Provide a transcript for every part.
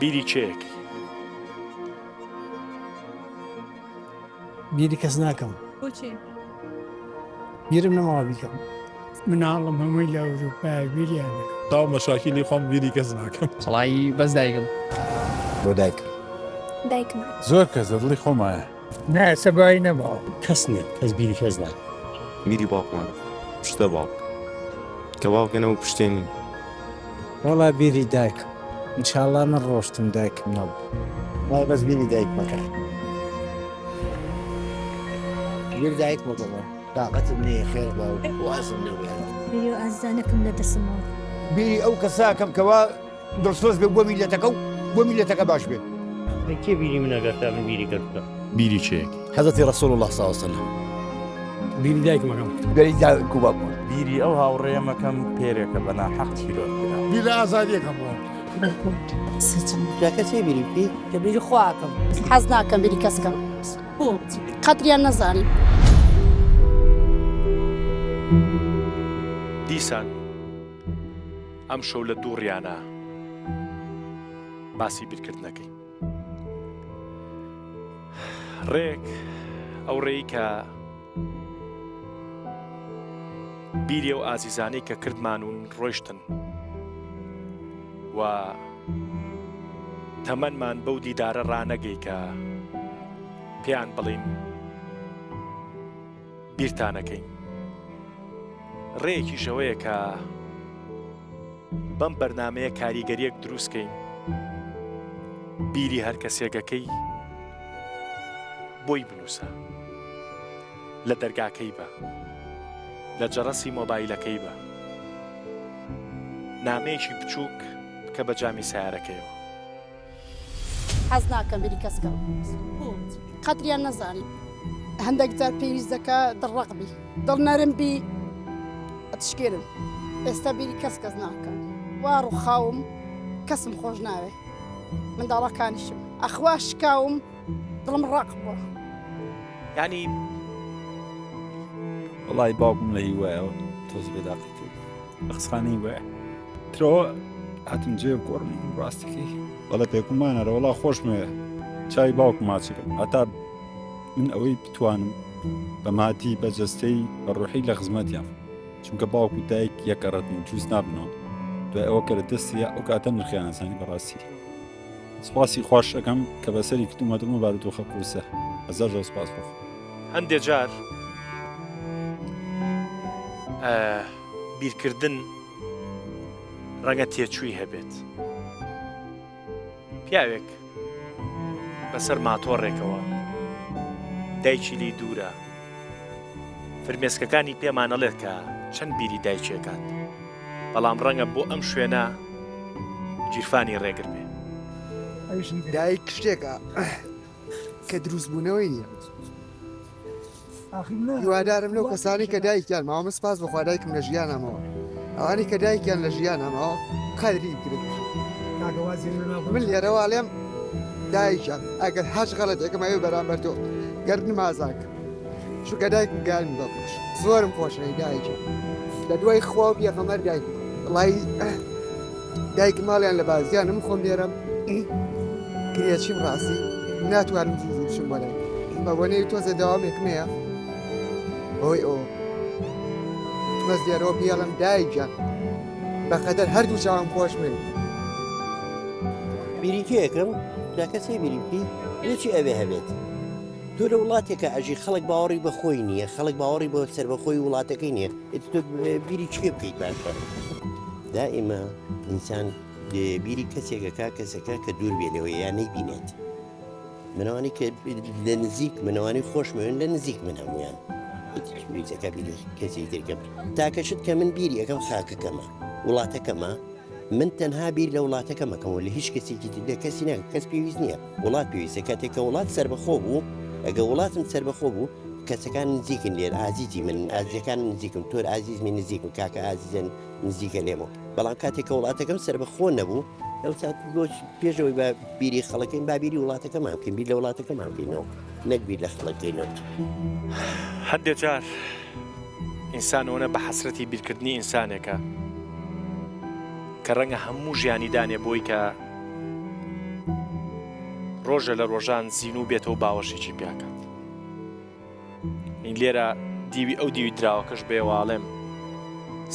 بیری کێ ئەکەی؟ بیری کەس ناکەم. بۆچی؟ بیرم نەماوە بیکەم. مناڵم هەمووی لە ئەوروپایە بیریان ئەکەم. تاو مەشاکیلی خۆم بیری کەس ناکەم. وەڵایی بەس دایکم. بۆ دایکم. دایکم. زۆر کەس لە دڵی خۆمایە. نا ئێستا بای نەماوە. کەس نیە کەس بیری کەس ناکا. بیری باوکمان پشتە باوک کە باوکە نەبوو پشتێ نین. وەڵا بیری دایکم. ان شاءاللە من ڕۆشتم دایکم نەبوو. وەڵا بەس بیری دایکم ئەکەم. بیر دایکمە بڵێ تاقەتم نییە خێر باوک وازم لێ بێنە. بیری ئەو ئازیزانەکەم لە دەسم ماوە. بیری ئەو کەسە ئەکەم کەوا دڵسۆز بێ بۆ میللەتەکە و بۆ میللەتەکە باش بێ. ئەی کێ بیری من ئەکات تا من بیری کەس بکەم؟ بیری کێ ئەکەی؟ حەزرەتی ڕەسوڵ اللە صلی اللە علیە وسلم. بیری دایکم ئەکەم. بیری دایک و باوکم. بیری ئەو هاوڕێیەم ئەکەم پێرێکە بە ناحەق تیرۆر کرا. بیر لە ئازادیەکەم بۆ. جا کەسێ بیری بکەی؟ کە بیری خوا ئەکەم. حەز ناکەم بیری کەس کەم. بۆ؟ قەدریان نەزانی. دیسان ئەمشەو لە دووڕیانا باسی بیرکردنەکەی. ڕێک ئەو ڕێی کە بیری ئەو ئازیزانەی کە کردمان و ڕۆیشتن و تەمەنمان بەو دیدارە ڕانەگەی کە پێیان بڵین بیرتانەکەین ڕێیەکیش ئەوەیە کە بەم بەرنامەیە کاریگەریەک دروستکەین بیری هەر کەسێکەکەی بۆی بنووسە لە دەرگاکەی بە لە جەڕەسی مۆبایلەکەی بە نامەیەکی بچووک بکە بە جامی سیارەکەیەوە. حەز ناکەم بیری کەس کەم قەدریان نەزانی هەندێک جار پێویست دەکا دڵڕەق بی دڵ نەرم بی ئەتشکێنن ئێستا بیری کەس کەس ناکەم وا ڕوخاوم کەسم خۆش ناوێ منداڵەکانیشم ئەخوا شکاوم دڵم ڕەق بووە. یانی. وەڵای باوکم لە هیوایەوە تۆز بێداقی کرد لە خسخانەی هیوایە ترەوە هاتم جێ بگۆڕم ڕاستەکەی بەڵێ پێکومانە رەوەڵا خۆشمەوێ چای باوکم ماچەکەم هەتا من ئەوەی بتوانم بە مادی بە جەستەی بە ڕۆحی لە خزمەتیان چونکە باوک و دایک یەکەڕەتن و جوز نابنەوە دوای ئەوە کە لە دەستی ئەو کاتە نرخیان ئەزانی بەڕاستی سپاسی خواش ئەکەم کە بەسەری کردومەتم و بارودۆخە قورسە هەزار جار سپاس بۆ خوا. هەندێ جار بیرکردن ڕەنگە تێچووی هەبێت. پیاوێک بەسەر ماتۆڕێکەوە دایکی لی دوورە فرمێسکەکانی پێمانەڵێت کە چەند بیری دایکێکات بەڵام ڕەنگە بۆ ئەم شوێنە گیرفانی ڕێگر بێ. دایک شتێکە کە دروستبوونەوەی نییە. هیوادارم لەو کەسانی کە دایکیان ماوە من سپاس بەخوا دایکم لە ژیان ماوە ئەوانی کە دایکیان لە ژیان ماوە قەدری بگرن من لێرەوە ئەڵێم دایکیان ئەگەر هەچ غەڵەتێکم هەیە بەرامبەر تۆ گەردنم ئازاکە چونکە دایکم گیانم بەخۆش زۆرم خۆشەوی دایکم لە دوای خوا و پێغەمبەر دایکم وڵی دایکم ماڵیان لە بازیانم خۆم لێرەم کرێچیم ڕاستی ناتوانم زوو زوو بچم بۆ لای بە بۆنەی تۆزە داوامێکم هەیە بەهۆی ئەوە بەس لێرەوە پێڵم دایکیان بەقەدەر هەردوو چاوم خۆش من بیری کێکم جا کەسێ بیری بکەی بۆچی ئەوێ هەبێت تۆ لە وڵاتێکە ئەژی خەڵک باوەڕی بە خۆی نییە خەڵک باوەڕی بۆ سەربەخۆی وڵاتەکەی نییە تۆ بیری کێ بکەیت باشە دائیمە ئینسان بیری کەسێکەکە کەسەکە کە دوور بێ لەوەی یا نەیبینێت منەوانی کە لە نزیک منەوانی خۆشمەوێن لە نزیک من هەمویان بیرەکە بیری کەسی ترکەم تاکە شت کە من بیری ئەەکەم خاکەکەمە وڵاتەکەمە من تەنها بیر لە وڵاتەکەم ئەکەمەوە لە هیچ کەسێکی تر لە کەسی ناکەم کەس پێویست نییە وڵات پێویستە کاتێک کە وڵات سەربەخۆ بوو ئەگە وڵاتم سەربەخۆ بوو کەسەکان نزیکن لێر ئازیزی من ئازیزەکان نزیکم تۆر ئازیزمی نزیکم کاکە ئازیزن نزیکە لێمەوە بەڵام کاتێک کە وڵاتەکەم سەربەخۆ نەبوو ئەو سات بۆ پێشەوەی بە بیری خەڵەکەین با بیری وڵاتەکەمان بکەین بیر لە وڵاتەکەمان بکەینەوە نەک بیر لە خەڵەکەینەوە. هەندێ جار ئینسان ئەوەنە بە حەسرەتی بیرکردنی ئینسانێکە کە ڕەنگە هەموو ژیانی دانێ بۆی کە. ڕۆژە لە ڕۆژان زینوو بێتەوە باوەشێکی پیاکات. این لێرە دیوی ئەو دیوی دراوەکەش بێوە ئەڵێم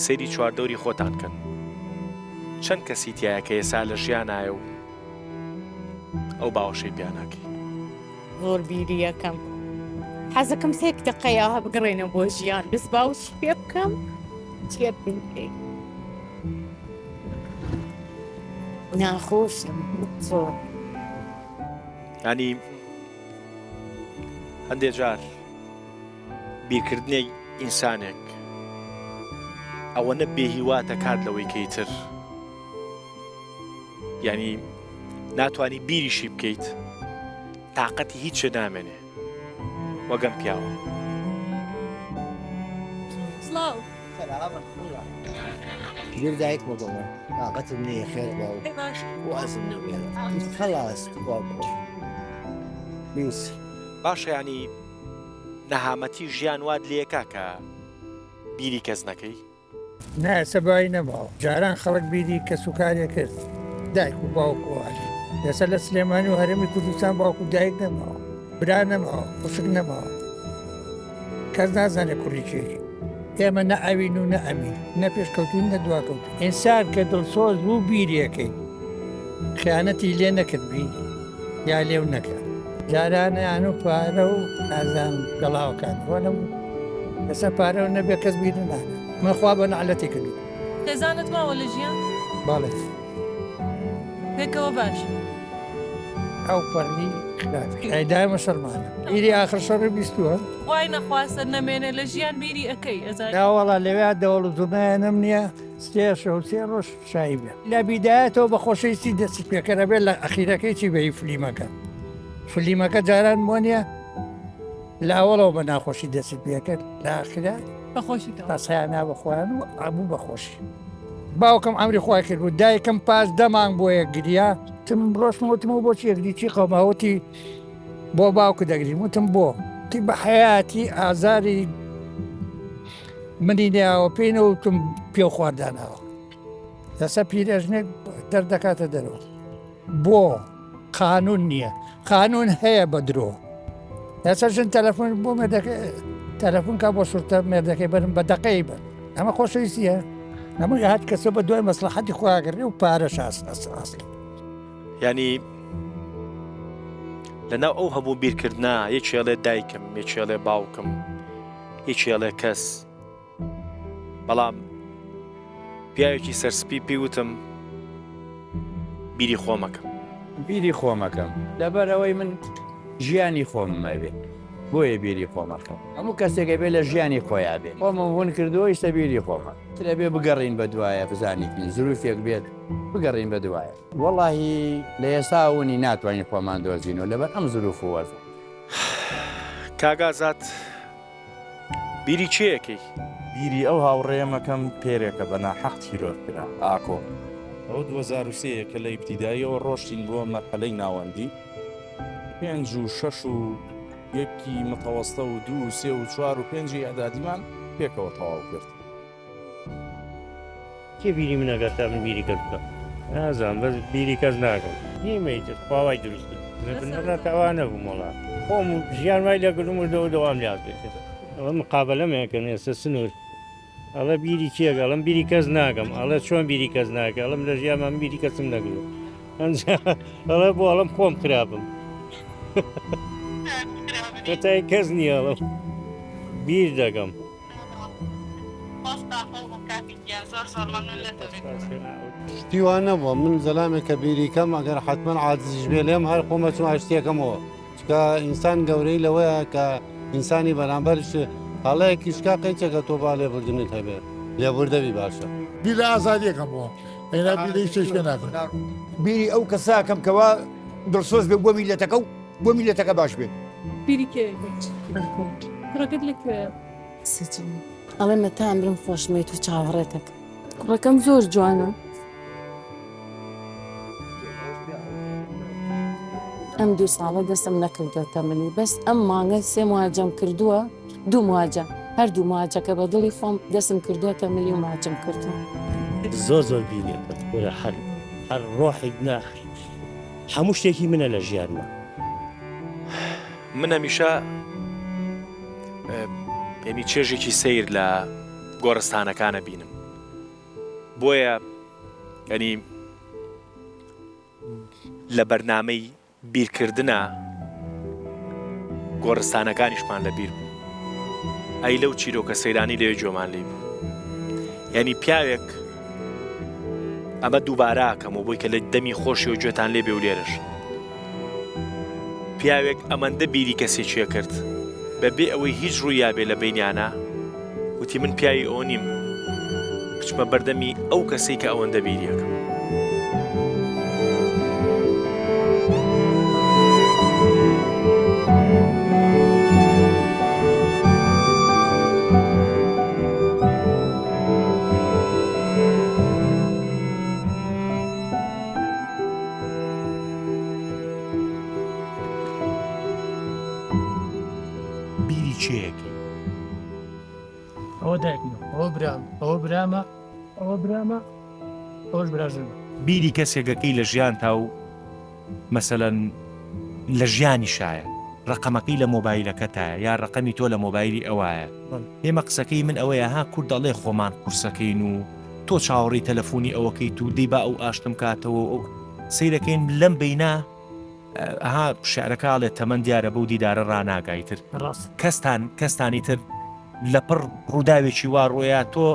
سەیری چواردەوری خۆتان کەن چەند کەسی تایە کە ئێسا لە ژیانایە و ئەو باوەشەی پیاناکەی. زۆر بیری ئەکەم حەزەکەم سێک دەقەی ئاها بگەڕێنەوە بۆ ژیان بەس باوەشی پێ بکەم تێر بم پێی ناخۆشم زۆر. یانی هەندێ جار بیرکردنێک ئینسانێک ئەوەنە بێهیواتە کات لەوەی کەی تر یعنی ناتانی بیریشی بکەیت تااقەتی هیچ نامێنێ وەگەم پیاوە. سڵاو. بیر دایکمە بڵێ تاقەتم نییە خێر باوک وازم لێ خەڵاس تخوا بڕۆ بیس. باشە یانی نەهامەتی ژیان وات لێکا کە بیری کەس نەکەی؟ نا ئێستا بای نەماوە جاران خەڵک بیری کەسوکارێ کرد دایک و باوک و ئەوانە ئێستا لە سلێمانی و هەرێمی کوردستان باوک و دایک نەماوە برا نەماوە خوشک نەماوە کەس نازانێت کوڕی کێ ئێمە نە ئەوین و نە ئەمین نە پێشکەوتوین نە دواکەوتوین ئینسان کە دڵسۆز بوو بیریەکەی خیانەتی لێ نەکرد بیری یا لێو نەکرد جارانیان و پارە و نازانم گەڵاوەکان وە نەبوو ئێستا پارە و نەبێ کەس بیر ناکات من خوا بە نەعلەتی کردو. خێزانت ماوە لە ژیان؟ بەڵێ. پێکەوە باش؟ ئەو پەڕی خراپی ئەی دایمە شەڕمانە بیری ئاخر شەڕی بیستووە؟ خوای نەخواستە نەمێنێ لە ژیان بیری ئەکەی ئەزانی. ناوەڵا لەوێ دەوڵ و زوڕنایانم نییە سێ شەو سێ ڕۆژ شایی بێ لە بیدایەتەوە بە خۆشەویستی دەستی پێکەرە بێت لە ئەخیرەکەی چی بەی فلیمەکە فلیمەکە جاران بۆ نییە لە ئەوەڵەوە بە ناخۆشی دەستی پێکرد لە ئاخرا بەخۆشی قسەیان بە خۆیان و ئەبوو بەخۆشی باوکم ئەمری خۆی کرد بوو دایکم پاش دەمان بۆ یەک گریا تم ڕۆشتم وتم و بۆچی یەکدی چی قەوماوتی بۆ باوکت دەگریم وتم بۆ تی بە حەیاتی ئازاری منی ناوە پێی نەوتم پێ خواردانەوە لەسە پیرێژنێک دەردەکاتە دەرەوە بۆ قانون نییە قانون هەیە بە درۆ لەسەر ژن تەلەفۆن بۆ مێردەکە تەلەفۆن کا بۆ شورتە مێردەکەی بەرم بە دەقەی بن ئەمە خۆشەویستیە هەمووی هات کەسە بە دوای مەسلحەتی خۆیاگەڕێ و پارەش ئەسڵ یانی لەناو ئەو هەموو بیرکردنە یەکێڵێ دایکم یەکێڵێ باوکم یەکێڵێ کەس بەڵام پیاوێکی سەرسپی پێی وتم بیری خۆمەکەم. بیری خۆمەکەم لەبەر ئەوەی من ژیانی خۆمم ئەوێ بۆیە بیری خۆمەکەم هەموو کەسێک ئەبێ لە ژیانی خۆیا بێ خۆمم ون کردووە ئیستا بیری خۆمە تر ئەبێ بگەڕین بە دوایە بزانیتین زروفێک بێت بگەڕین بە دوایە. وەڵاهی لە ئێستا ونی ناتوانین خۆمان دۆزینەوە لەبەر ئەم زروف و وەزعە. کاک ئازاد بیری کێ ئەکەی؟ بیری ئەو هاوڕێیەمەکەم پێرێکە بە ناحەق تیرۆر کرا، ئاکۆ. ئەوە 2003 یە کە لە ئیبتیداییەوە ڕۆشتین بۆ مەرحەلەی ناوەندی، پێنج و شەش و یەکی متەوەستە و دوو و سێ و چوار و پێنجی ئیعدادیمان پێکەوە تەواو کرد. کێ بیری من ئەکات تا من بیری کەس بکەم نازانم بەس بیری کەس ناکەم نیمە ئیتر خوا وای دروست کرد لە بنەڕەتا وا نەبووم وەڵا خۆم و ژیان وای لێ کردم و لەوە دەوام لێ هاتووە ئیتر ئەڵێ مقابەلەم ئەکەن ئێستا سنوور ئەڵێ بیری کێ ئەڵێم بیری کەس ناکەم ئەڵێ چۆن بیری کەس ناکە ئەڵێم لە ژیانما من بیری کەسم نەکردووە ئەنجا ئەڵێ بۆ ئەڵێم خۆم خراپم کۆتایی کەس نییە ئەڵێم بیر دەکەم. شتی وا نەبووە من زەلامێک کە بیری کەم ئەگەر حتمما عاجزیش بێ لێم هەر خۆمە چون ئاشتیەکەمەوە چکە ئینسان گەورەی لەوەیە کە ئینسانی بەرامبەرش هەڵەیەکیش کا قەیچەکە تۆ با لێبوردنت هەبێ لێبوردەبی باشە. بیر لە ئازادیەکەمەوە ئەینا بیر لە هیچ شتێک ناکەم. بیری ئەو کەساکەم کەوا دڵسۆز بێ بۆ میلەتەکە و بۆ میلەتەکە باش بێت. بیری کێ کوڕەکەت لە کوێیە؟ سجن. ئەڵێ مەتا ئەمرم خۆشمەوێت و چاوەڕێتەکەم. کوڕەکەم زۆر جوانە. ئەم دوو ساڵە دەستم نەکردووەتە منی بەس ئەم مانگە سێ مواجەم کردووە دوو مواجە هەردوو مواجەکە بە دڵی خۆم دەستم کردووەتە ملی و ماچم کردووە. زۆر زۆر بیری ئەکەم کورە هەر هەر ڕۆحی نا هەموو شتێکی منە لە ژیانما. من هەمیشە یعنی چێژێکی سەیر لە گۆڕستانەکانە بینم بۆیە ینی لە بەرنامەی بیرکردنە گۆڕستانەکانیشمان لە بیر بوو ئەی لەو چیرۆکە سەیرانی لەوێ گوێمان لی بوو یعنی پیاوێک ئەمە دووباراکەم و بۆی کە لە دەمی خۆشی و گوێتان لێ بێ و لێرەش پیاوێک ئەمەندە بیری کەسێکیە کرد بە بێ ئەوەی هیچ ڕوویابێ لە بینیانە وتی من پیاوی ئەوە نیم بچمە بەردەمی ئەو کەسەی کە ئەوەندە بیریەکەم. بیری کێیەکەی؟ ئەوە دایکمە ئەوە برام ئەوە برامە ئەوە برامە ئەوەش براژنمە. بیری کەسێکەکەی لە ژیانتا و مەسەلەن لە ژیانیشایە ڕەقەمەکەی لە مۆبایلەکەتایە یا ڕەقەمی تۆ لە مۆبایلی ئەوایە ئێمە قسەکەی من ئەوەیە ها کورد ئەڵێ خۆمان قورسەکەین و تۆ چاوەڕێی تەلەفۆنی ئەوەکەیت و دەی با ئەو ئاشتم کاتەوە و ئەو سەیرەکەین لەم بەینا ئەها شعرەکە ئەڵێ تەمەن دیارە بەو دیدارە ڕاناگا ئیتر ڕاست. کەستان کەستانی تر لەپڕ ڕووداوێکی وا ڕۆیا تۆ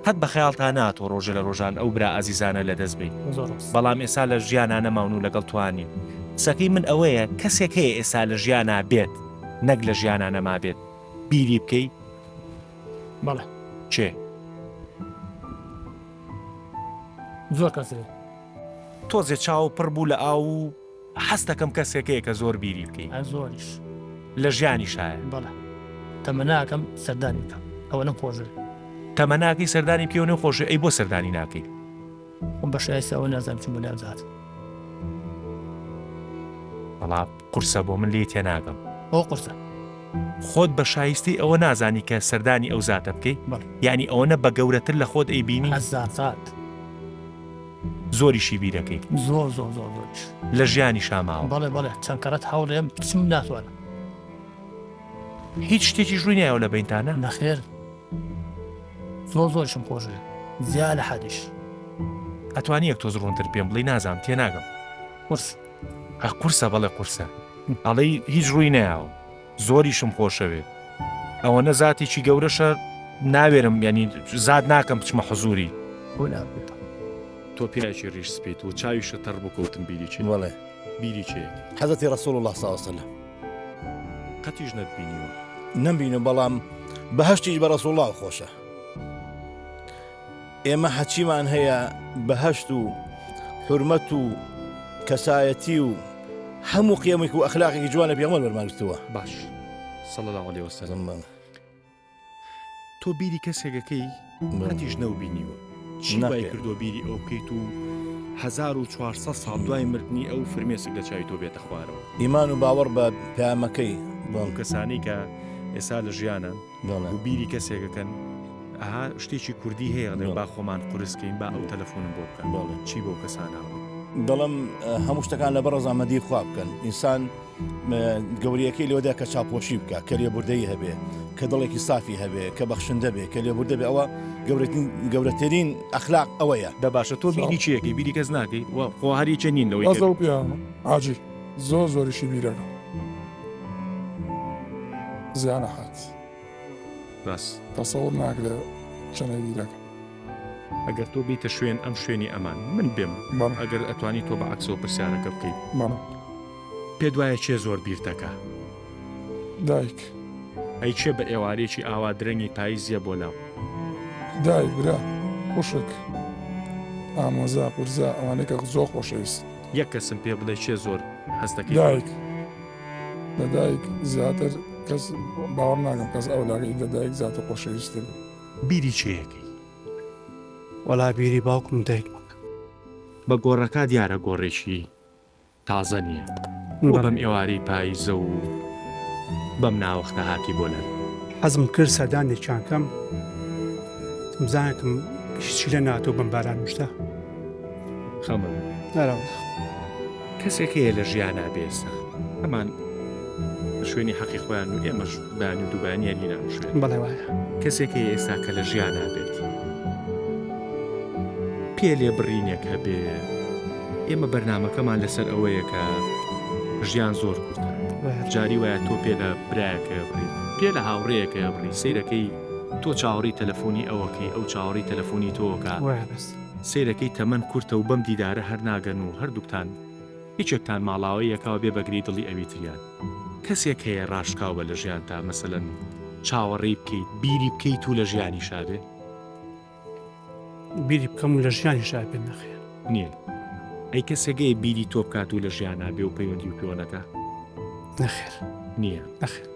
قەت بە خەیاڵتا ناتۆ ڕۆژێ لە ڕۆژان ئەو برا ئازیزانە لەدەست بەی زۆر ڕاست. بەڵام ئێسا لە ژیانا نەماون و لەگەڵ تۆا نین قسەکەی من ئەوەیە کەسێک هەیە ئێسا لە ژیانا بێت نەک لە ژیانا نەمابێت بیری بکەی؟ بەڵێ. کێ؟ زۆر کەس هەیە. تۆزێ چاو پڕ بوو لە ئاو و حەز دەکەم کەسێک هەیە کە زۆر بیری بکەی. ئە زۆریش. لە ژیانیشایە. بەڵێ. تەمەناکەم سەردانی بکەم. ئەوەنەم خۆشدەوێ. تەمەناکەی سەردانی بکەی ئەوەنەی خۆشە ئەی بۆ سەردانی ناکەی؟ خۆم بە شایستە ئەوە نازانم چون بۆ لام زات. وەڵا قورسە بۆ من لێی تێناگەم. ئەوە قورسە. خۆت بە شایستەی ئەوە نازانی کە سەردانی ئەو زاتە بکەی؟ بەڵێ. یانی ئەوەنە بە گەورەتر لە خۆت ئەیبینی؟ هەزار زات. زۆریشی بیرەکەی. زۆر زۆر زۆر زۆریش. لە ژیانیشا ماوە. بەڵێ بەڵێ چەند کەڕەت هەوڵێم بچم ناتوانم. هیچ شتێکیش ڕووی نایەوە لە بەینتانا؟ نەخێر زۆر زۆریشم خۆشەوێ زیا لە حەدیش. ئەتوانی یەک تۆز ڕوونتر پێم بڵێی نازانم تێناگەم. قورس. ئەخ قورسە بەڵێ قورسە. ئەڵێی هیچ ڕووی نایەوە. زۆریشم خۆشەوێ ئەوەنە زاتێکی گەورەشە ناوێرم یانی زات ناکەم بچمە حزوری. تۆ پیاوێکی ڕیش سپیت و چاویشت تەڕ بوو کەوتم بیری کێ؟ بەڵێ. بیری کێ ئەکەی؟ حەزرەتی ڕەسوڵ اللە صلی اللە علیە وسلم. قەتیش نەتبینیوە؟ نەمبینیوە بەڵام بەهەشتیش بە ڕەسوڵ اللە خۆشە. ئێمە هەچیمان هەیە بەهەشت و حورمەت و کەسایەتی و هەموو قیەمێک و ئەخلاقێکی جوان لە پێغەمبەر وەرمان گرتووە. باش صلی اللە علیە وسلم. تۆ بیری کەسێکەکەی قەتیش نەوبینیوە چی وای کردووە بیری ئەو بکەیت و 1400 ساڵ دوای مردنی ئەو فرمێسک لە چاوی تۆ بێتە خوارەوە؟ ئیمان و باوەڕ بە پەیامەکەی. ئەو کەسانەی کە ئێستا لە ژیانن و بیری کەسێکەکەن ئەها شتێکی کوردی هەیە ئەڵێن با خۆمان قورس کەین با ئەو تەلەفۆنم بۆ بکە چی بەو کەسانە ئەڵێی؟ دەڵێم هەموو شتەکان لەبەر ڕەزامەندی خوا بکەن ئینسان گەوریەکەی لەوەدا کە چاپۆشی بکە کە لێبوردەی هەبێ کە دڵێکی سافی هەبێ کە بەخشندە بێ کە لێبوردە بێ ئەوە گەورەترین ئەخلاق ئەوەیە. دە باشە تۆ بیری چیەکەی بیری کەس ناکەی خۆ هەر یەکێ نین لەوەی بەس ئەو پیاوە حاجی زۆر زۆریشی بیرەکەم زیانە حات. ڕاست. تەسەور ناکرێ چەنێ بیرەکەم. ئەگەر تۆ بێیتە شوێن ئەم شوێنی ئەمان من بێم ئەگەر ئەتوانی تۆ بە عەکسەوە پرسیارەکە بکەی. بەڵێ. پێت وایە کێ زۆر بیرتەکا؟ دایک. ئەی کێ بە ئێوارەیەکی ئاوا درەنگی پاییز یە بۆ لاو؟ دایک، برا، خوشک، ئامۆزا، پورزا ئەوانەی کە زۆر خۆشەویستن. یەک کەسم پێ بڵێ کێ زۆر هەستەکەی؟ دایک. لە دایک زیاتر کەس باوەڕ ناکەم کەس ئەولاکەی لە دایک زیاتر خۆشەویستر بێ. بیری کێیەکەی؟ وەڵا بیری باوکم و دایکم ئەکەم. بە گۆڕەکە دیارە گۆڕێکی تازە نییە. بۆ بەم ئێوارەی پاییزە و بەم ناوەختە هاتی بۆ لای؟ حەزم کرد سەردانێکیان کەم. وتم زانێتم هیچی لێ ناتۆ بەم باران وشتە. خەمم. نەرەوەڵا. کەسێک هەیە لە ژیانا بێ ئێستا هەمان. شوێنی حەقی خۆیان و ئێمەش بەیانی و دووبەیانی هەرینە ئەم شوێنە. بەڵێ وایە. کەسێک هەیە ئێستا کە لە ژیانا بێت پێ لێ بڕینێک هەبێ ئێمە بەرنمەکەمان لەسەر ئەوەیە کە ژیان زۆر کورتە جاری وایە تۆ پێ لە برایەکە بڕیت پێ لە هاوڕێیەکە بڕی سەیرەکەی تۆ چاوەڕی تەلەفۆنی ئەوەکەی ئەو چاوەڕی تەلەفۆنی تۆکە سەیرەکەی تەمەن کورتە و بەم دیدارە هەر ناگەن و هەردووکتان یەکێکتان ماڵاوەی یەکەوە بێ بەگری دڵی ئەوی تریان. کەسێک هەیە ڕاشکاو بە لە ژیانتا مەسەلەن چاوەڕێی بکەیت بیری بکەیت و لە ژیانیشا بێ؟ بیری بکەم و لە ژیانیشا بێ نەخێر. نییە. ئەی کەسێک هەیە بیری تۆ بکات و لە ژیانا بێ و پەیوەندی و پێوە نەکا؟ نەخێر. نییە. نەخێر.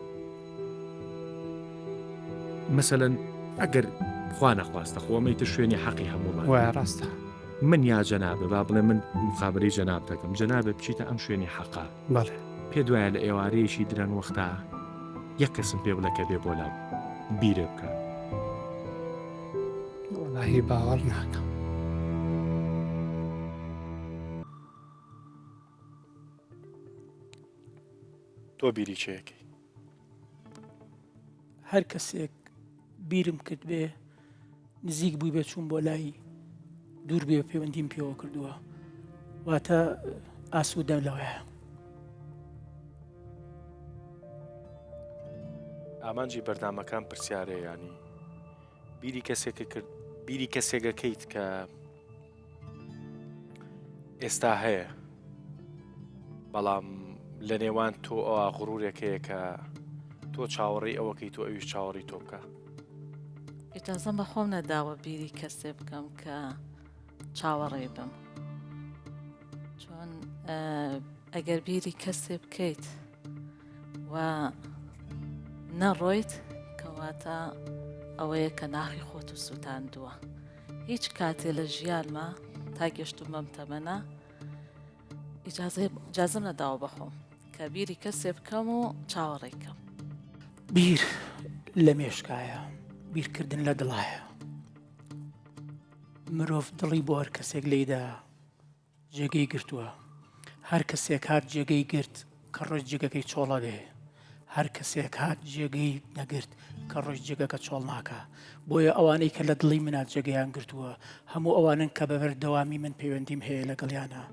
مەسەلەن ئەگەر خوا نەخواستە خۆ ئەمە ئیتر شوێنی حەقی هەموومان. وایە ڕاستە. من یا جەنابت با بڵێ من مقابلەی جەنابت دەکەم جەنابت بچیتە ئەم شوێنی حەقە. بەڵێ. پێت وایە لە ئێوارەیەکی درەنگ وەختا یەک کەسم پێ بڵێ کە بێ بۆ لام بیرێ بکا. وەڵاهی باوەڕ ناکەم. تۆ بیری کێ ئەکەی؟ هەر کەسێک بیرم کرد بێ نزیک بووی بێ چوون بۆ لای دوور بێ پەیوەندیم پێوە کردووە واتە ئاسوودەم لەوەیە. ئامانجی بەرنامەکان پرسیارە ینی بیری کەسێکە کرد بیری کەسێکەکەیت کە ئێستا هەیە بەڵام لە نێوان تۆ ئەوە غرورێک هەیە کە تۆ چاوەڕێی ئەوەکەی تۆ ئەویش چاوەڕی تۆ بکە ئیجازەم بە خۆم نەداوە بیری کەسێ بکەم کە چاوەڕێ بم چۆن ئەگەر بیری کەسێ بکەیت و نەڕۆیت کەواتە ئەوەیە کە ناخی خۆت و سووتاندووە هیچ کاتێ لە ژیانما تا گەشتم بەم تەمەنە ئیجازەم نەداوە بەخۆم کە بیری کەسێ بکەم و چاوەڕێی کەم. بیر لە مێشکایە، بیرکردن لە دڵایە. مرۆڤ دڵی بۆ هەر کەسێک لێیدا جێگەی گرتووە. هەر کەسێک هات جێگەی گرت کە ڕۆیشت جێگەکەی چۆڵ ئەبێ. هەر کەسێک هات جێگەی نەگرت کە ڕۆیشت جێگەکە چۆڵ ناکا. بۆیە ئەوانەی کە لە دڵی منا جێگەیان گرتووە هەموو ئەوانەن کە بە بەردەوامی من پەیوەندیم هەیە لەگەڵیانا.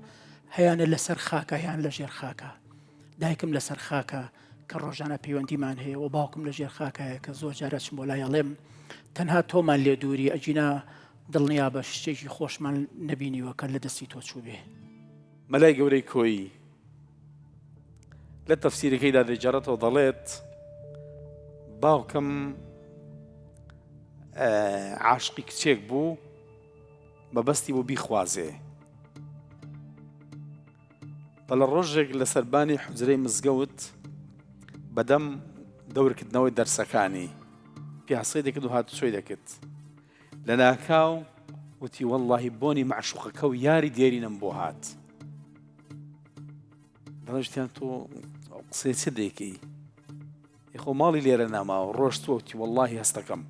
هەیانە لەسەر خاکە یان لە ژێر خاکە. دایکم لەسەر خاکە کە ڕۆژانە پەیوەندیمان هەیە و باوکم لە ژێر خاکایە کە زۆر جار ئەچم بۆ لای ئەڵێم تەنها تۆمان لێ دووری ئەگینا دڵنیابە شتێکی خۆشمان نەبینیوە کە لە دەستی تۆ چووبێ. مەلای گەورەی کۆیی لە تەفسیرەکەیدا دەیگێڕێتەوە دەڵێت، باوکم عاشقی کچێک بوو مەبەستی بوو بیخوازێ. بەڵە ڕۆژێک لە سەربانی حوجرەی مزگەوت بەدەم دەورکردنەوەی دەرسەکانی پیاسەی دەکرد و هاتوچۆی دەکرد. لەناکاو وتی وەڵڵاهی بۆنی مەعشوقەکە و یاری دێرینم بۆ هات. دەڵێشتیان تۆ قسەی چ دەیکەی؟ خۆ ماڵی لێرە ناماوە ڕۆشتووە وتی وەڵڵاهی هەستەکەم.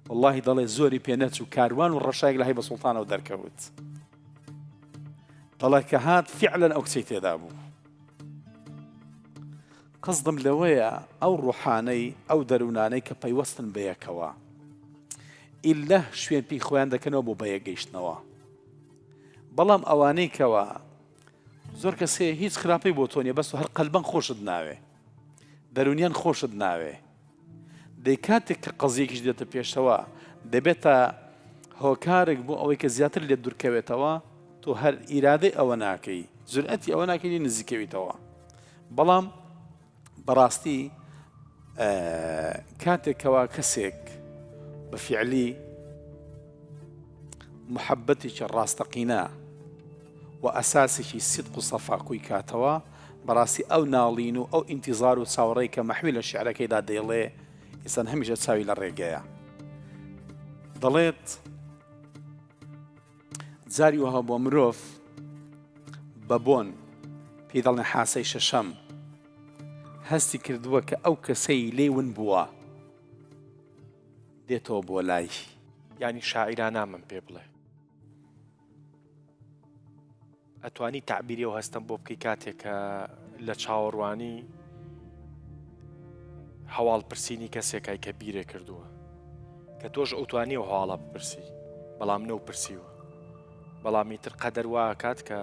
وەڵڵاهی دەڵێ زۆری پێ نەچوو کاروان و ڕەشایەک لە هەیبە سوڵتانەوە دەرکەوت. دەڵێ کە هات فیعلەن ئەو کچەی تێدا بوو. قەسدم لەوەیە ئەو ڕۆحانەی ئەو دەروونانەی کە پەیوەستن بەیەکەوە ئیللە شوێن پێی خۆیان دەکەنەوە بۆ بەیەک گەیشتنەوە بەڵام ئەوانەی کەوا زۆر کەس هەیە هیچ خراپەی بۆ تۆ نیە بەس هەر قەلبەن خۆشت ناوێ دەروونیان خۆشت ناوێ دەی کاتێک کە قەزیەکیش دێتە پێشەوە دەبێتە هۆکارێک بۆ ئەوەی کە زیاتر لێت دوورکەوێتەوە تۆ هەر ئیرادەی ئەوە ناکەی جورئەتی ئەوە ناکەی لێ نزیکەویتەوە بەڵام بەڕاستی کاتێک کەوا کەسێک بە فیعلی محەبەتێکی ڕاستەقینە و ئەساسێکی سیدق و سەفا کوی کاتەوە بەڕاستی ئەو ناڵین و ئەو ئینتیزار و چاوەڕێی کە مەحوی لە شیعرەکەیدا دەیڵێ ئینسان هەمیشە چاوی لە ڕێگەیە دەڵێت جاری وەها بۆ مرۆڤ بە بۆن پێی دەڵێن حاسەی شەشەم هەستی کردووە کە ئەو کەسەی لێی ون بووە دێتەوە بۆ لای. یانی شاعیرانامەم پێ بڵێ. ئەتوانی تەعبیری ئەو هەستەم بۆ بکەی کاتێک کە لە چاوەڕوانی هەواڵ پرسینی کەسێکای کە بیرێ کردووە کە تۆش ئەوتوانی ئەو هەواڵە بپرسی بەڵام نەو پرسیوە بەڵام ئیتر قەدەر وا ئەکات کە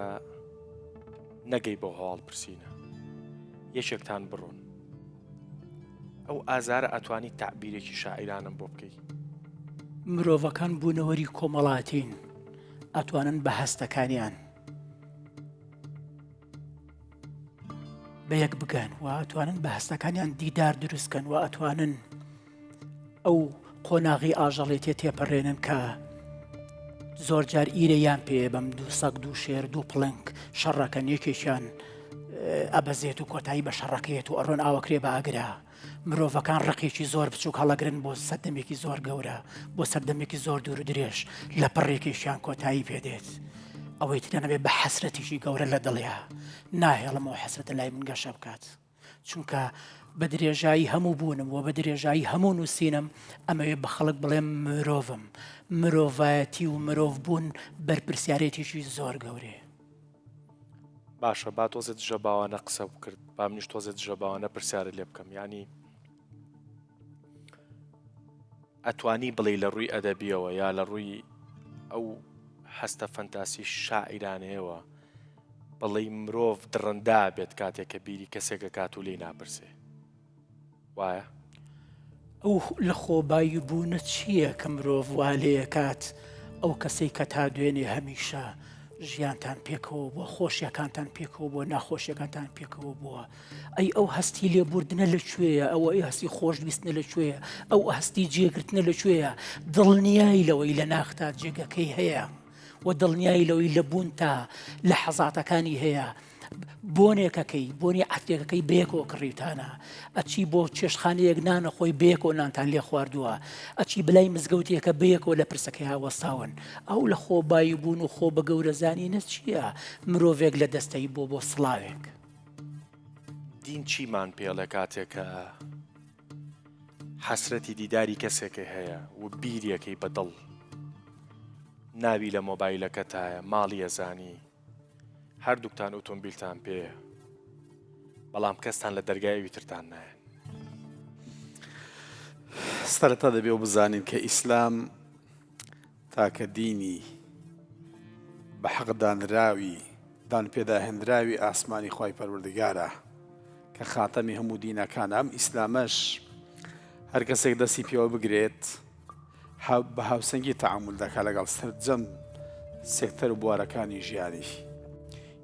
نەگەی بەو هەواڵ پرسینە یەکێکتان بڕۆن ئەو ئازارە ئەتوانی تەعبیرێکی شاعیرانم بۆ بکەی؟ مرۆڤەکان بوونەوەری کۆمەڵاتین ئەتوانن بە هەستەکانیان بە یەک بگەن و ئەتوانن بە هەستەکانیان دیدار دروستکەن و ئەتوانن ئەو قۆناغی ئاژەڵێتێ تێپەڕێنن کە زۆر جار ئیرەیان پێ بەم دوو سەگ دوو شێر دوو پڵنگ شەڕەکەن یەکێکیان ئەبەزێت و کۆتایی بە شەڕەکەیەت و ئەڕۆن ئاوەکرێ بە ئاگرا مرۆڤەکان ڕقێکی زۆر بچووک هەڵەگرن بۆ سەردەمێکی زۆر گەورە بۆ سەردەمێکی زۆر دوور و درێژ لە پڕێکیشیان کۆتایی پێدێت ئەوەی ترە نەبێ بە حەسرەتێکی گەورە لە دڵیا ناهێڵم ئەو حەسرەتە لای من گەشە بکات. چونکە بە درێژایی هەموو بوونم و بە درێژایی هەموو نووسینم ئەمەوێ بە خەڵک بڵێم مرۆڤم مرۆڤایەتی و مرۆڤ بوون بەرپرسیارێتێکی زۆر گەورەیە. باشە با تۆزێ دژە باوانە قسە بکرد با منیش تۆزێ دژە باوانە پرسیارت لێ بکەم یانی ئەتوانی بڵێ لە ڕووی ئەدەبیەوە یا لە ڕووی ئەو هەستە فەنتاسی شاعیرانەیەوە بڵێی مرۆڤ دڕندا بێت کاتێک کە بیری کەسێک ئەکات و لێی ناپرسێ وایە؟ ئەو لە خۆبایی بوونە چییە کە مرۆڤ وا لێکات ئەو کەسەی کە تا دوێنێ هەمیشە ژیانتان پێکەوە بووە خۆشیەکانتان پێکەوە بووە ناخۆشیەکانتان پێکەوە بووە ئەی ئەو هەستی لێبوردنە لە کوێیە ئەوە ئەی هەستی خۆشویستنە لە کوێیە ئەو هەستی جێگرتنە لە کوێیە دڵنیای لەوەی لە ناختا جێگەکەی هەیە و دڵنیای لەوەی لە بوونتا لە حەزاتەکانی هەیە بۆنێکەکەی بۆنی عەترێکەکەی بەیەکەوە کڕیوتانە ئەچی بۆ چێشتخانەیەک نانە خۆی بەیەکەوە نانتان لێ خواردووە ئەچی بلای مزگەوتێکە بەیەکەوە لە پرسەکەیا وەستاون ئەو لە خۆ بایی بوون و خۆ بە گەورەزانینە چییە مرۆڤێک لە دەستەی بۆ بۆ سڵاوێک. دین چیمان پێڵێ کاتێک کە حەسرەتی دیداری کەسێکە هەیە و بیریەکەی بە دڵ ناوی لە مۆبایلەکەتایە ماڵی ئەزانی هەردووکتان ئۆتۆمبیلتان پێیە بەڵام کەستان لە دەرگای ئەوی ترتان نایەن. سەرەتا دەبێ و بزانین کە ئیسلام تاکە دینی بە حەق دانراوی دانپێداهێنراوی ئاسمانی خوای پەروەردگارە کە خاتەمی هەموو دینەکانە ئەم ئیسلامەش هەر کەسێک دەستی پێوە بگرێت بە هاوسەنگی تەعامول دەکات لەگەڵ سەرجەم سێکتەر و بوارەکانی ژیانی.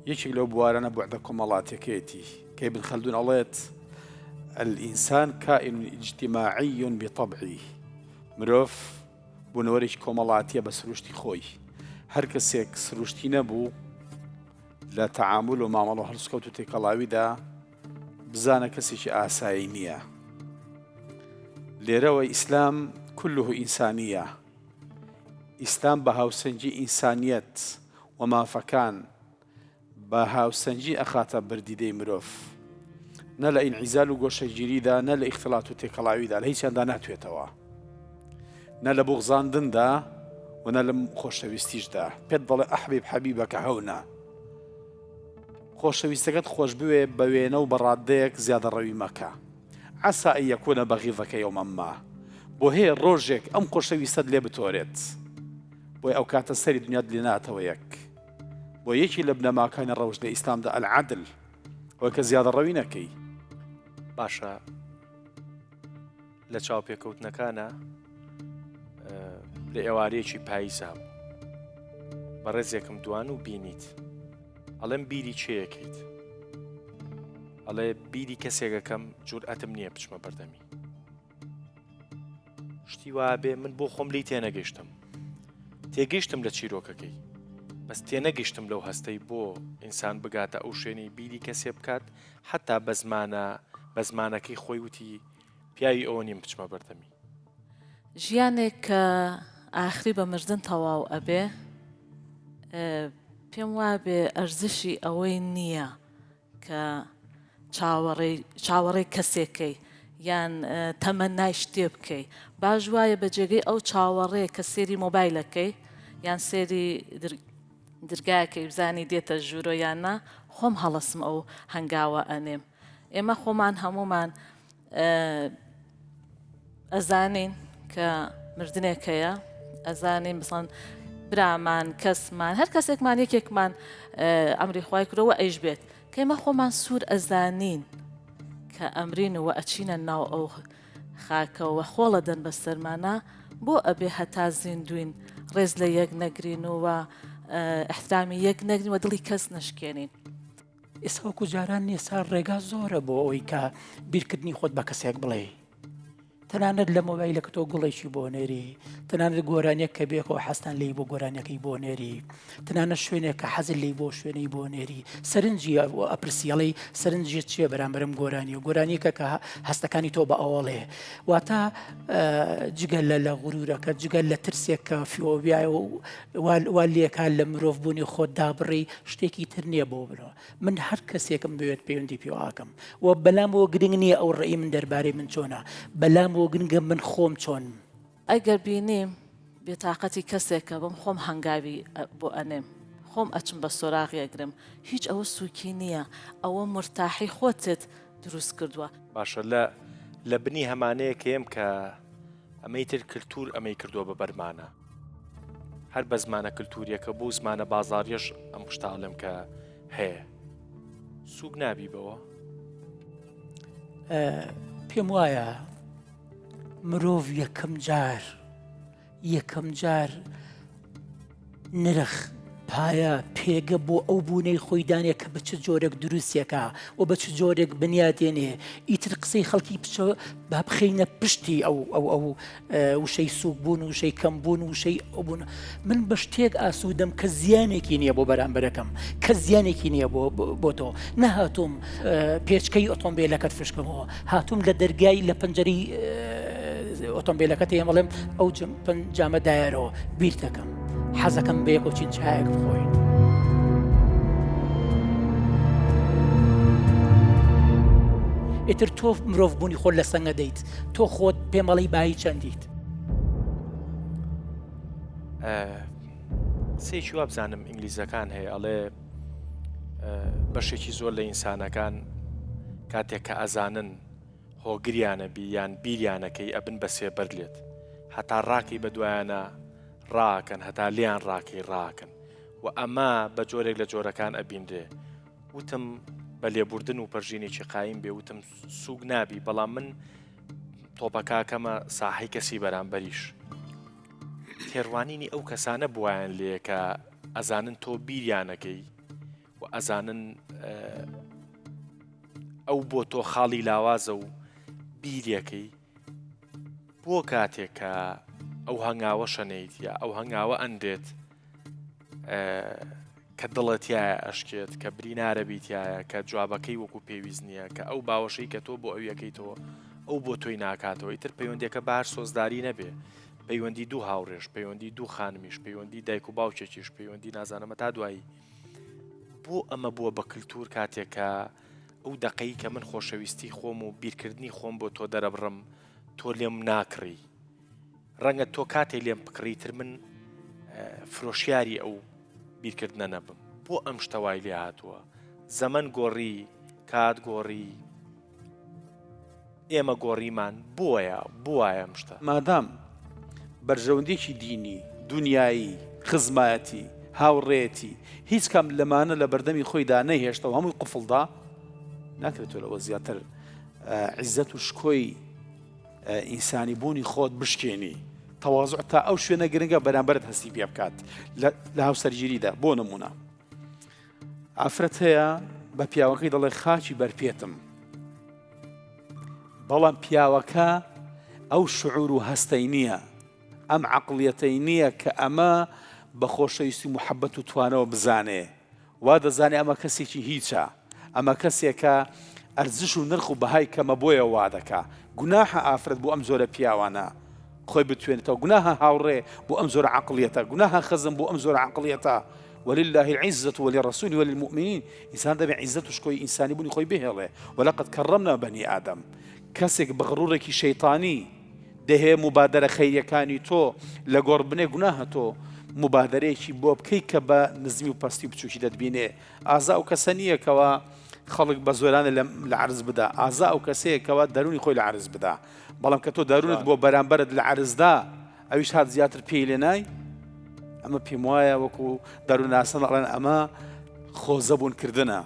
یەکێک لەو بوارانە بوعدە کۆمەڵاتیەکەیەتی کە ئیبن خەلدون ئەڵێت الانسان کائن اجتماعی بطبعه مرۆڤ بوونەوەرێکی کۆمەڵاتیە بە سروشتی خۆی هەر کەسێک سروشتی نەبوو لە تەعامول و مامەڵە و هەڵسوکەوت و تێکەڵاویدا بزانە کەسێکی ئاسایی نییە. لێرەوە ئیسلام كله ئینسانیە ئیسلام بە هاوسەنگی ئینسانیەت و مافەکان بە هاوسەنگی ئەخاتە بەردیدەی مرۆڤ نە لە ئینعیزال و گۆشەگیریدا نە لە ئیختڵات و تێکەڵاویدا لە هیچیاندا ناتوێتەوە نە لە بوغزاندندا و نە لە خۆشەویستیشدا پێت دەڵێ ئەحبیب حەبیبەکە هەونە خۆشەویستەکەت خۆش بوێ بە وێنە و بە ڕاددەیەک زیادەڕەوی مەکە عسى أن يكون بغيضك يوما ما بۆ هەیە ڕۆژێک ئەم خۆشەویستەت لێ بتۆرێت بۆی ئەو کاتە سەری دنیات لێ ناتەوە یەک بۆ یەکی لە بنەماکانی ڕەوشت لە ئیسلامدا العدل ئەوەی کە زیادەڕەوی نەکەی. باشە لە چاوپێکەوتنەکانە لە ئێوارەیەکی پاییزا بوو بەڕێزێکم دوان و بینیت ئەڵێم بیری چێەکەیت ئەڵێ بیری کەسێکەکەم جورئەتم نییە بچمە بەردەمی شتی وا بێ من بۆ خۆم لی تێنەگەیشتم تێگەیشتم لە چیرۆکەکەی بەس تێنەگەیشتم لەو هەستەی بۆ ئینسان بگاتە ئەو شوێنەی بیری کەسێ بکات حتا بە زمانە بە زمانەکەی خۆی وتی پیاوی ئەوە نیم بچمە بەردەمی. ژیانێک کە ئاخری بە مردن تەواو ئەبێ پێم وابێ ئەرزشی ئەوەی نییە کە چاوەڕێی چاوەڕێی کەسێکەی یان تەمەنای شتێ بکەی باش وایە بە جێگەی ئەو چاوەڕێ کە سێری مۆبایلەکەی یان سێری درگایەکەی بزانی دێتە ژوورۆ یان نا خۆم هەڵەسم ئەو هەنگاوە ئەنێم ئێمە خۆمان هەمومان. ئەزانین کە مردنێک هەیە ئەزانین بسان برامان کەسمان هەر کەسێکمان یەکێکمان ئەمری خوای کرەوە ئەیش بێت کەمە خۆمان سوور ئەزانین کە ئەمرین و ئەچینە ناو ئەو خاکەوە خۆڵە دەن بە سەرمانە بۆ ئەبێ هەتا زیندوین ڕێز لە یەک نەگرین و احترامی یەک نەگرین و دڵی کەس نشکێنین. ئێستا وەکو جاران نییە سا ڕێگا زۆرە بۆ ئەوەی کە بیرکردنی خۆت بە کەسێک بڵێ تەنانەت لە مۆبایلەکە تۆ گوڵێکی بۆ نێری تەنانەت گۆرانیەک کە بێکەوە حەستان لی بۆ گۆرانیەکەی بۆ نێری تەنانەت شوێنێک کە حەزت لی بۆ شوێنەی بۆ نێری سەرنجی ئەپرسیەڵی سەرنجی چییە بەرامبەرم گۆرانیە گۆرانیەکە کە هەستەکانی تۆ بە ئەوەڵێ واتە جگە لە لە غرورەکە جگە لە ترسێک کە فیۆبیای و وا لێکا لە مرۆڤ بوونی خۆت دابڕی شتێکی تر نییە بۆ بنەوە من هەر کەسێکم بوێت پەیوەندی پێوەکەم و بەلامەوە گرنگ نییە ئەو ڕێی من دەربارەی من چۆنە بەلامەوە گرنگە من خۆم چۆنم. ئەگەر بینیم بێتاقەتی کەسێکە بم خۆم هەنگاوی بۆ ئەنێم خۆم ئەچم بە سۆراغی ئەگرم هیچ ئەوە سوکی نییە ئەوە مورتاحی خۆتت دروست کردوە. باشە لە لە بنی هەمانەیەکەیەم کە ئەمەی تر کلتور ئەمەی کردووە بە بەرمانە هەر بە زمانە کلتوریەکە بۆ زمانە بازاریەش ئەم شتە ئەڵێم کە هەیە سوک نابی بەوە؟ پێم وایە مرۆڤ یەکەم جار یەکەم جار نرخ، پایە، پێگە بۆ ئەو بوونەی خۆی دانێ کە بە چ جۆرێک دروستیەکا و بە چ جۆرێک بنیاتێنێ، ئیتر قسەی خەڵکی بچە با بخەینە پشتی ئەو ئەو ئەو وشەی سووک بوون وشەی کەم بوون وشەی ئەو بوون من بە شتێک ئاسوودەم کە زیانێکی نییە بۆ بەرامبەرەکەم کە زیانێکی نییە بۆ بۆ تۆ نەهاتووم پێچکەی ئۆتۆمبیلەکەت فشکەمەوە هاتووم لە دەرگای لە پەنجەری ئۆتۆمبیلەکەت ئێمەڵێم ئەو جامە دایەرەوە بیر دەکەم حەزەکەم بەیەکەوە چین چایەک بخۆین. ئیتر تۆ مرۆڤ بوونی خۆت لە سەنگە دەیت تۆ خۆت پێمەڵی بایی چەندیت. قسەیەکی وابزانم ئینگلیزەکان هەیە ئەڵێ بەشێکی زۆر لە ئینسانەکان کاتێک کە ئەزانن هۆگریانە بی یان بیریانەکەی ئەبن بە سێبەر لێت هەتا ڕاکەی بە دوایانە ڕاکەن هەتا لێیان ڕاکەی ڕاکەن و ئەمە بە جۆرێک لە جۆرەکان ئەبینرێ وتم بە لێبوردن و پەرژینێکی قایم بێ وتم سوک نابی بەڵام من تۆپەکەکەمە ساحەی کەسی بەرامبەریش تێڕوانینی ئەو کەسانە بوایان لێ کە ئەزانن تۆ بیریانەکەی و ئەزانن ئەو بۆ تۆ خاڵی لاوازە و بیرەکەی بۆ کاتێک کە ئەو هەنگاوە شەنەیت یا ئەو هەنگاوە ئەنرێت کە دڵەتایە ئەشکێت کە برینارە بیتایە کە جوابەکەی وەکو پێویست نییە کە ئەو باوەشەی کە تۆ بۆ ئەویەکەیتەوە ئەو بۆ تۆی ناکاتەوە ئیتر پەیوەندەکە بار سۆزداری نەبێ پەیوەندی دوو هاوڕێش پەیوەندی دوو خانمیش پەیوەندی دایک و باوکێکیش پەیوەندی نازانمە تا دوایی بۆ ئەمە بووە بە کللتور کاتێک کە ئەو دەقەی کە من خۆشەویستی خۆم و بیرکردنی خۆم بۆ تۆ دەرەبڕم تۆ لێم ناکڕی ڕەنگە تۆ کاتێ لێم بکڕی تر من فرۆشیاری ئەو بیرکردنە نەبم بۆ ئەم شتە وای لێ هاتووە زەمەن گۆڕی کات گۆڕی ئێمە گۆڕیمان بۆیە بوایە ئەم شتە. مادام بەرژەوەندیەکی دینی، دونیایی، خزمایەتی، هاوڕێیەتی، هیچ کام لەمانە لە بەردەمی خۆیدا نەیهێشتەوە هەمووی قفڵ دا، ناکرێت تۆ لەوە زیاتر عیزەت و شکۆی ئینسانی بوونی خۆت بشکێنی. تەوازع تا ئەو شوێنە گرنگە بەرامبەرت هەستی پێ بکات لە هاوسەرگیریدا بۆ نمونە. ئافرەت هەیە بە پیاوەکەی دەڵێ خاکی بەرپێتم بەڵام پیاوەکە ئەو شعور و هەستەی نییە ئەم عقلیەتەی نییە کە ئەمە بە خۆشەویستی محەبەت و توانەوە بزانێ وا دەزانێ ئەمە کەسێکی هیچە ئەمە کەسێکە ئەرزش و نرخ و بەهای کەمە بۆیە وا دەکا گوناحە ئافرەت بۆ ئەم جۆرە پیاوانە خۆی بتوێنێتەوە گوناهە هاوڕێ بۆ ئەم جۆرە عەقڵیەتە گوناهە خزم بۆ ئەم جۆرە عەقڵیەتە ولله العزة ولرسوله وللمؤمنین ئینسان دەبێ عیزەت و شکۆی ئینسانی بوونی خۆی بهێڵێ ولقد كرمنا بني آدم کەسێک بە غڕوڕێکی شەیتانی دەهێ مبادەرە خەیریەکانی تۆ لە گۆڕ بنێ گوناهە تۆ مبادەرەیەکی بۆ بکەی کە بە نزمی و پەستی و بچوکی دەتبینێ ئازا ئەو کەسە نییە کەوا. خەڵک بە زۆرانە لە عەرز بدا ئازا ئەو کەسەیە کەوا دەروونی خۆی لە عەرز بدا بەڵام کە تۆ دەروونت بۆ بەرامبەرت لە عەرزدا ئەویش هات زیاتر پێی لێ نای ئەمە پێم وایە وەکو دەروونناسان ئەڵێن ئەمە خۆزەبوونکردنە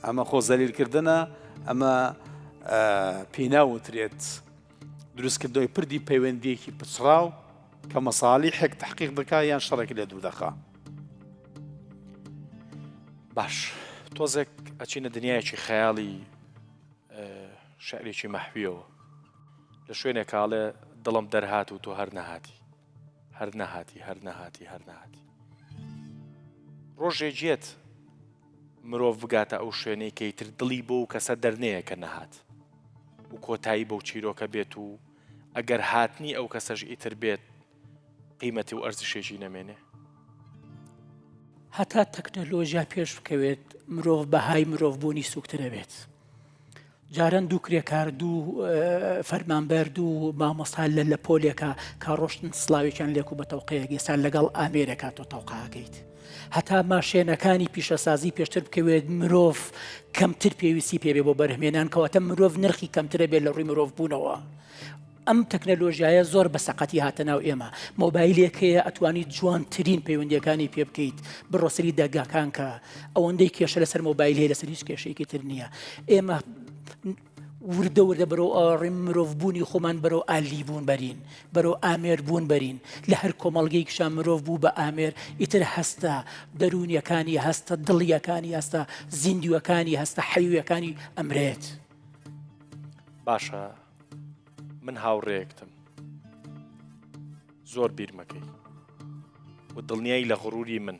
ئەمە خۆ زەلیلکردنە ئەمە پێی ناوترێت دروستکردنەوەی پردی پەیوەندیەکی پچڕاو کە مەساڵیحێک تحقیق دەکا یان شەڕێک لێ دوور دەخا. باش تۆزێک ئەچینە دنیایەکی خەیاڵی شعرێکی مەحویەوە لە شوێنێک ئاڵێ دڵم دەرهات و تۆ هەر نەهاتی هەر نەهاتی هەر نەهاتی هەر نەهاتی ڕۆژێک یەت مرۆڤ بگاتە ئەو شوێنەی کە ئیتر دڵی بۆ و کەسە دەرنەیە کە نەهات و کۆتایی بەو چیرۆکە بێت و ئەگەر هاتنی ئەو کەسەش ئیتر بێت قیمەتی و ئەرزشێکی نەمێنێ. هەتا تەکنەلۆژیا پێش بکەوێت مرۆڤ بەهای مرۆڤ بوونی سوکترەبێت. جاران دوو کرێکار دوو فەرمانبەر دوو مامۆستا لە لە پۆلێکە کا ڕۆشتن سلاوێکیان لێک و بە تەوقەیەک ئێستا لەگەڵ ئامێرێکا تۆ تەوقاکەیت هەتا ماشێنەکانی پیشەسازی پێشتر بکەوێت مرۆڤ کەمتر پێویستی پێبێ بۆ بەرهمێنان کەواتە مرۆڤ نرخی کەمترە بێت لە ڕووی مرۆڤ بوونەوە. ئەم تەکنەلۆژیایە زۆر بە سەقەتی هاتە ناو ئێمە مۆبایلێک هەیە ئەتوانی جوانترین پەیوەندیەکانی پێ بکەیت بڕۆ سەری دەرگاکان کە ئەوەندەی کێشە لەسەر مۆبایل هەیە لەسەر هیچ کێشەیەکی تر نییە ئێمە وردە وردە بەرەو ئاڕی مرۆڤ بوونی خۆمان بەرەو ئالی بوون بەرین بەرەو ئامێر بوون بەرین لە هەر کۆمەڵگەیەکیشا مرۆڤ بوو بە ئامێر ئیتر هەستە دەروونیەکانی هەستە دڵیەکانی هەستە زیندووەکانی هەستە حەیویەکانی ئەمرێت. باشە من هاوڕێیەکتم زۆر بیرمەکەی و دڵنیای لە غروری من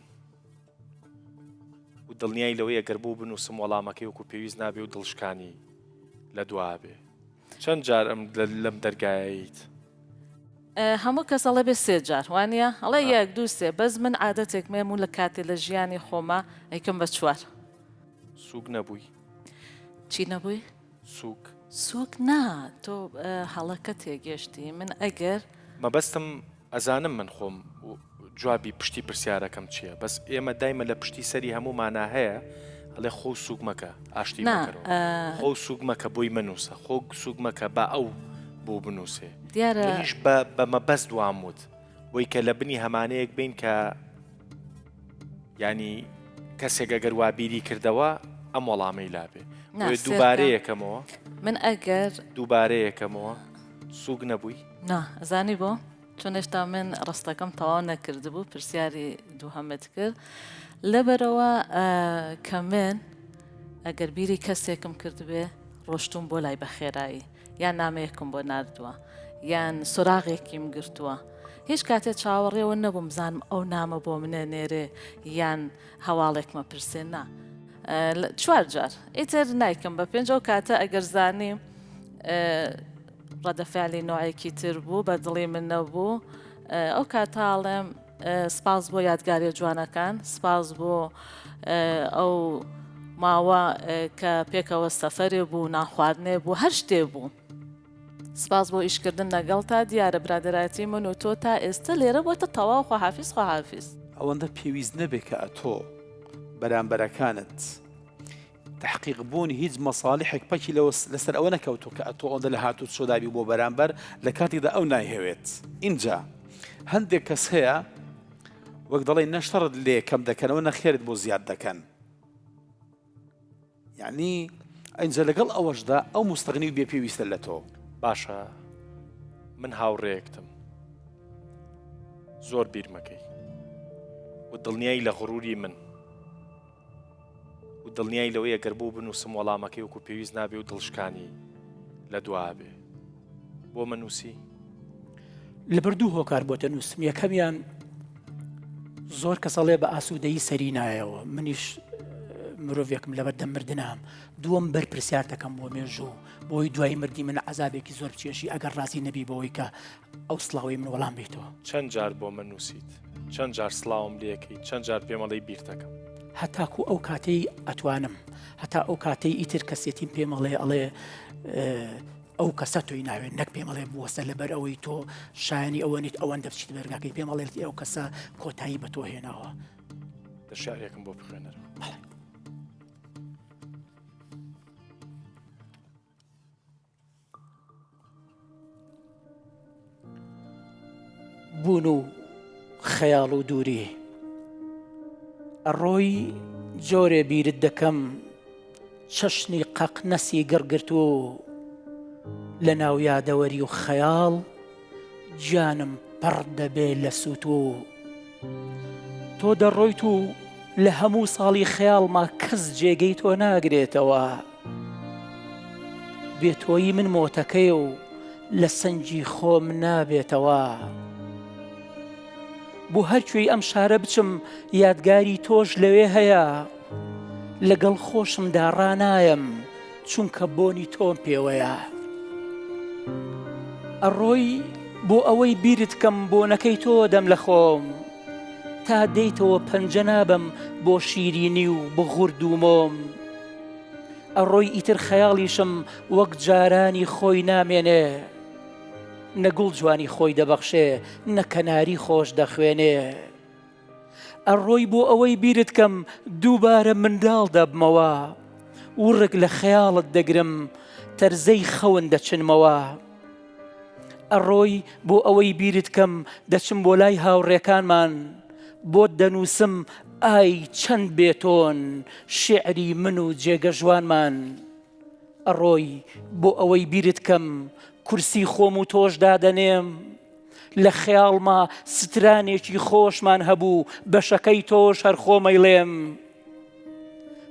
و دڵنیای لەوەی ئەگەر بۆ بنووسم وەڵامەکەی وەکو پێویست نابێ و دڵشکانی لە دوا بێ چەند جار ئەم لەم دەرگایەیت؟ هەموو کەس ئەڵێ بێ سێ جار وانە ئەڵێ یەک دوو سێ بەس من عادەتێک مێم و لە کاتێ لە ژیانی خۆما ئەیکەم بە چوار. سووک نەبووی؟ چی نەبووی؟ سووک. سووک نا تۆ هەڵەکە تێگەشتی من ئەگەر. مەبەستم ئەزانم من خۆم جوابی پشتی پرسیارەکەم چییە بەس ئێمە دایمە لە پشتی سەری هەموو مانا هەیە ئەڵێ خۆ سووک مەکە ئاشتی مەکەرەوە خۆ سووک مەکە بۆی مەنووسە خۆ سووک مەکە با ئەو بۆ بنووسێ دیارە منیش بە بە مەبەست وام وت بۆی کە لە بنی هەمانەیەک بین کە یانی کەسێک ئەگەر وا بیری کردەوە ئەم وەڵامەی لابێ بۆیە دووبارە یەکەمەوە من ئەگەر دووبارە یەکەمەوە سووک نەبووی؟ نا ئەزانی بۆ؟ چون هێشتا من ڕستەکەم تەواو نەکردبوو پرسیاری دووهەمت کرد لەبەرەوە کە من ئەگەر بیری کەسێکم کردبێ ڕۆشتوم بۆ لای بەخێرایی یان نامەیەکم بۆ ناردووە یان سۆراغێکیم گرتووە هیچ کاتێ چاوەڕێوە نەبووم بزانم ئەو نامە بۆ منە نێرێ یان هەواڵێکمە پرسێ نا چوار جار ئیتر نایکەم بە پێنج ئەو کاتە ئەگەر زانی ڕەدەفعلی نوعێکی تر بوو بە دڵی من نەبوو ئەو کاتاڵێم سپاس بۆ یادگاریە جوانەکان سپاس بۆ ئەو ماوە کە پێکەوە سەفەرێ بوو نانخواردنێ بوو هەر شتێ بوو سپاس بۆ ئیشکردن لەگەڵ تا دیارە برادەرایەتی من و تۆ تا ئێستا لێرە بۆتە تەواو خواحافیز خواحافیز. ئەوەندە پێویست نەبێ کە ئەتۆ بەرامبەرەکانت تەحقیق بوونی هیچ مەساڵیحێک پەکی لەوە لەسەر ئەوە نەکەوتووە کە ئەتۆ ئەوەندە لە هاتوچۆدا بی بۆ بەرامبەر لە کاتێکدا ئەو نایهەوێت ئینجا هەندێک کەس هەیە وەک دەڵێن نە شەڕت لێ کەم دەکەنەوە نە خێرت بۆ زیاد دەکەن یعنی ئینجا لەگەڵ ئەوەشدا ئەو مستەغنی و بێ پێویستە لە تۆ. باشە من هاوڕێیەکتم زۆر بیرمەکەی و دڵنیای لە غروری من و دڵنیای لەوەی ئەگەر بۆ بنووسم وەڵامەکەی وەکو پێویست نابێ و دڵشکانی لە دوا بێ بۆ مەنووسی؟ لەبەر دوو هۆکار بۆتە نووسم یەکەمیان زۆر کەس ئەڵێ بە ئاسوودەیی سەری نایەوە منیش مرۆڤێکم لەبەر دەم مردنام دووەم بەر پرسیار دەکەم بۆ مێژوو بۆی دوای مردی من عذابێکی زۆر بچێژی ئەگەر ڕازی نەبی بەوەی کە ئەو سڵاوەی من وەڵام بیتەوە. چەند جار بۆ من نووسیت؟ چەند جار سڵاوم لێکەی؟ چەند جار پێمەڵێی بیرتەکەم؟ هەتاکو ئەو کاتەی ئەتوانم، هەتا ئەو کاتەی ئیتر کەسێتیم پێمەڵێ ئەڵێ ئەو کەسە تۆی ناوێت نەک پێمەڵێ بوەستە لەبەر ئەوەی تۆ شایانی ئەوە نیت ئەوەندە بچیت بەرگاکەی پێمەڵێت ئەو کەسە کۆتایی بە تۆ هێناوە. دە شعرێکم بۆ بخوێنەرەوە. بەڵێ. بوون و خەیاڵ و دووری. ئەڕۆی جۆرێ بیرت دەکەم چەشنی قەقنەسی گڕگرتوو لە ناو یادەوەری و خەیاڵ گیانم پڕ دەبێ لە سووتوو. تۆ دەڕۆیت و لە هەموو ساڵی خەیاڵما کەس جێگەی تۆ ناگرێتەوە. بێ تۆیی من مۆتەکەیە و لە سەنگی خۆم نابێتەوە. بۆ هەر کوێی ئەم شارە بچم یادگاری تۆش لەوێ هەیە. لەگەڵ خۆشمدا ڕانایەم چونکە بۆنی تۆم پێوەیە. ئەڕۆی بۆ ئەوەی بیرت کەم بۆنەکەی تۆ دەم لە خۆم. تا دێیتەوە پەنجە نابەم بۆ شیرینی و بغورد و مۆم. ئەڕۆی ئیتر خەیاڵیشم وەک جارانی خۆی نامێنێ. نە گوڵ جوانی خۆی دەبەخشێ نە کەناری خۆش دەخوێنێ. ئەڕۆی بۆ ئەوەی بیرت کەم دووبارە منداڵ دەبمەوە. وڕک لە خەیاڵت دەگرم تەرزەی خەون دەچنمەوە. ئەڕۆی بۆ ئەوەی بیرت کەم دەچم بۆ لای هاوڕێکانمان بۆت دەنووسم ئای چەند بێ تۆن شیعری من و جێگە ژوانمان. ئەڕۆی بۆ ئەوەی بیرت کەم کورسی خۆم و تۆش دادەنێم لە خەیاڵما سترانێکی خۆشمان هەبوو بەشەکەی تۆش هەر خۆمەیڵێم.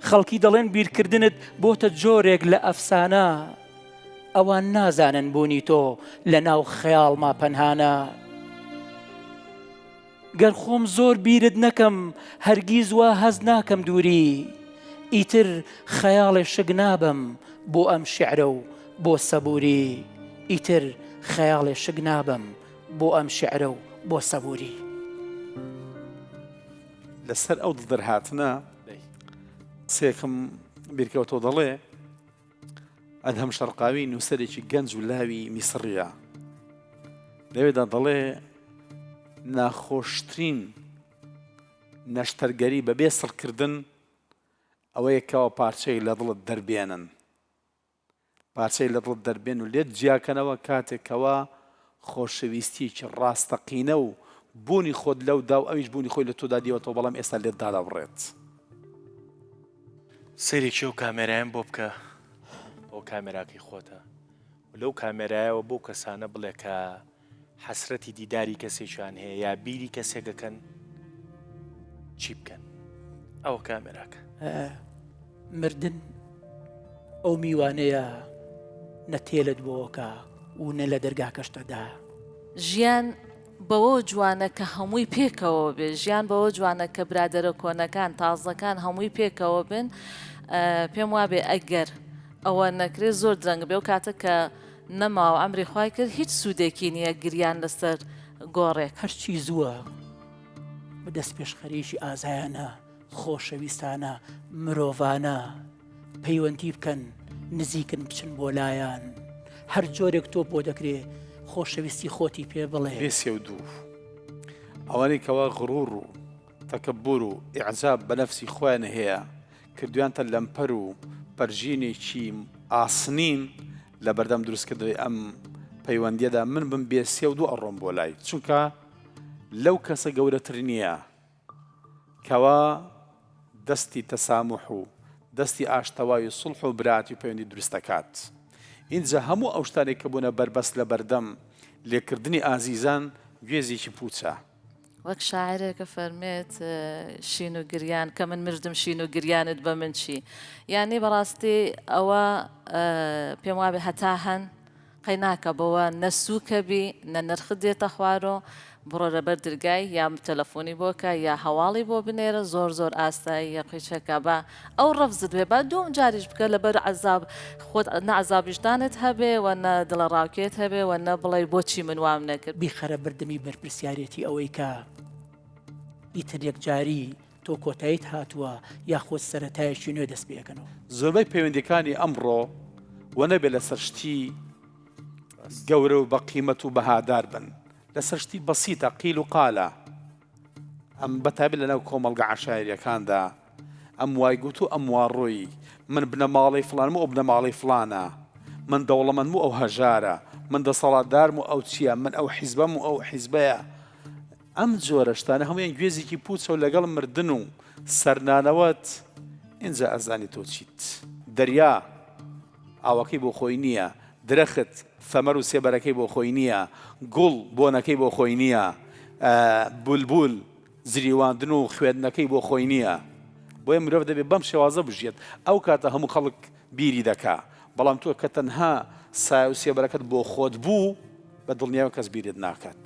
خەڵکی دەڵێن بیرکردنت بۆتە جۆرێک لە ئەفسانە. ئەوان نازانن بوونی تۆ لە ناو خەیاڵما پەنهانە. گەر خۆم زۆر بیرت نەکەم هەرگیز وا هەست ناکەم دووری. ئیتر خەیاڵێ شک نابەم بۆ ئەم شیعرە و بۆ سەبووری. ئیتر خەیاڵێ شک نابەم بۆ ئەم شیعرە و بۆ سەبووری. لەسەر ئەو دڵدەرهاتنە قسەیەکم بیرکەوتەوە دەڵێ ئەدهەم شەرقاوی نووسەرێکی گەنج و لاوی میسڕیە لەوێدا دەڵێ ناخۆشترین نەشتەرگەری بەبێ سڕکردن ئەوەیە کەەوە پارچەیەک لە دڵت دەربێنن پارچەی لە دڵت دەربێن و لێت جیاکەنەوە کاتێک کەوا خۆشەویستیەکی ڕاستەقینە و بوونی خۆت لەودا و ئەویش بوونی خۆی لە تۆدا دیوەتەوە بەڵام ئێستا لێت دادەبڕێت. سەیرێکی ئەو کامێرایەم بۆ بکە ئەوە کامێراکەی خۆتە و لەو کامێرایەوە بەو کەسانە بڵێ کە حەسرەتی دیداری کەسێکیان هەیە یا بیری کەسێک ئەکەن چی بکەن ئەوە کامێراکە. مردن ئەو میوانەیە نە تێلت بۆکا و نە لە دەرگاکەشتە دا. ژیان بەوە جوانە کە هەمووی پێکەوە بێ ژیان بەوە جوانە کە برادەرە کۆنەکان تازەکان هەمووی پێکەوە بن پێم وابێ ئەگەر ئەوە نەکرێت زۆر درەنگ بێ و کاتە کە نەما و ئەمری خوای کرد هیچ سوودێکی نییە گریان لەسەر گۆڕێک. هەرچی زووە بە دەستپێشخەریی ئازایانە، خۆشەویستانە، مرۆڤانە پەیوەندی بکەن، نزیکن بچن بۆ لایان، هەر جۆرێک تۆ بۆ دەکرێ خۆشەویستی خۆتی پێ بڵێ. بێ سێ و دوو ئەوانەی کەوا غڕوڕ و تەکەبور و ئیعجاب بە نەفسی خۆیان هەیە کردویانتە لەمپەر و پەرژینێکی ئاسنین لەبەردەم دروستکردنەوەی ئەم پەیوەندیەدا من بم بێ سێ و دوو ئەڕۆم بۆ لای چونکە لەو کەسە گەورەتر نییە کەوا دەستی تەسامح و دەستی ئاشتەوای و سوڵح و براتی و پەیوەندی دروست دەکات ئینجا هەموو ئەو شتانێک کە بوونە بەربەست لەبەردەم لێکردنی ئازیزان گوێزێکی پوچە. وەک شاعیرێک ئەفەرمێت شین و گریان کە من مردم شین و گریانت بە من چی یانی بەڕاستی ئەوە پێم وابێ هەتا هەن قەی ناکە بەوە نە سووکە بی نە نرخت دێتە خوارۆ بڕۆ لەبەر درگای یا تەلەفۆنی بۆ کە یا هەواڵی بۆ بنێرە زۆر زۆر ئاساییە قیچەکە با ئەو ڕەفزت بێ با دووەم جاریش بکە لەبەر عەزاب خۆت نە عەزاب ویژدانت هەبێ و نە دڵەڕاوکێت هەبێ و نە بڵێی بۆچی من وام نەکرد. بیخەرە بەردەمی بەرپرسیارێتی ئەوەی کە ئیتر یەکجاری تۆ کۆتاییت هاتووە یاخود سەرەتایەکی نوێ دەست پێکەنەوە. زۆربەی پەیوەندیەکانی ئەمڕۆ وە نەبێ لەسەر شتی گەورە و بە قیمەت و بەهادار بن لەسەر شتی بەسیتە قیل و قالە ئەم بەتایبەت لەناو کۆمەڵگە عەشایریەکاندا ئەم وای گوت و ئەم وا ڕۆی، من بنەماڵەی فڵانم و ئەو بنەماڵەی فڵانە، من دەوڵەمەندم و ئەو هەژارە، من دەسەڵاتدارم و ئەو چییە، من ئەو حیزبەم و ئەو حیزبەیە. ئەم جۆرە شتانە هەموویان گوێزێکی پوچە و لەگەڵ مردن و سەرنانەوەت ئینجا ئەزانی تۆ چیت. دەریا ئاوەکەی بۆ خۆی نییە، درەخت ثەمەر و سێبەرەکەی بۆ خۆی نییە، گوڵ بۆنەکەی بۆ خۆی نییە، بولبول زریواندن و خوێندنەکەی بۆ خۆی نییە. بۆیە مرۆڤ دەبێت بەم شێوازە بژیێت، ئەو کاتە هەموو خەڵک بیری دەکا. بەڵام تۆ کە تەنها سایە و سێبەرەکەت بۆ خۆت بوو، بە دڵنیایەوە کەس بیرت ناکات.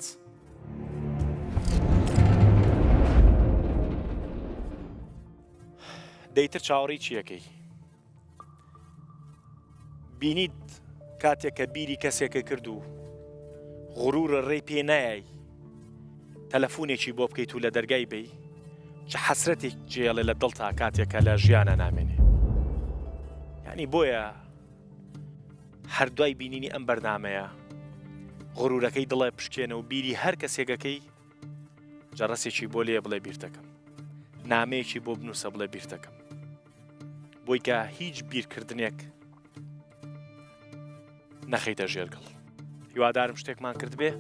دەی تر چاوەڕێی چی ئەکەی؟ بینیت کاتێک کە بیری کەسێکە کرد و غرورە ڕێی پێ نایای تەلەفونێکی بۆ بکەیت و لە دەرگای بی چ حەسرەتێک جێڵێ لە دڵتا کاتێک کە لە ژیانە نامێنێ یعنی بۆیە هەر دوای بینینی ئەم بەرنمەیە غرورەکەی دڵێ پشکێنە و بیری هەر کەسێکەکەی جەڕەسێکی بۆ لێ بڵێ بیرتەکەم نامەیەکی بۆ بنووسە بڵێ بیرتەکەم بۆی کە هیچ بیرکردنێک نەخەیتە ژێرگڵ هیوادارم شتێکمان کردبێ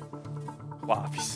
خواحافیز.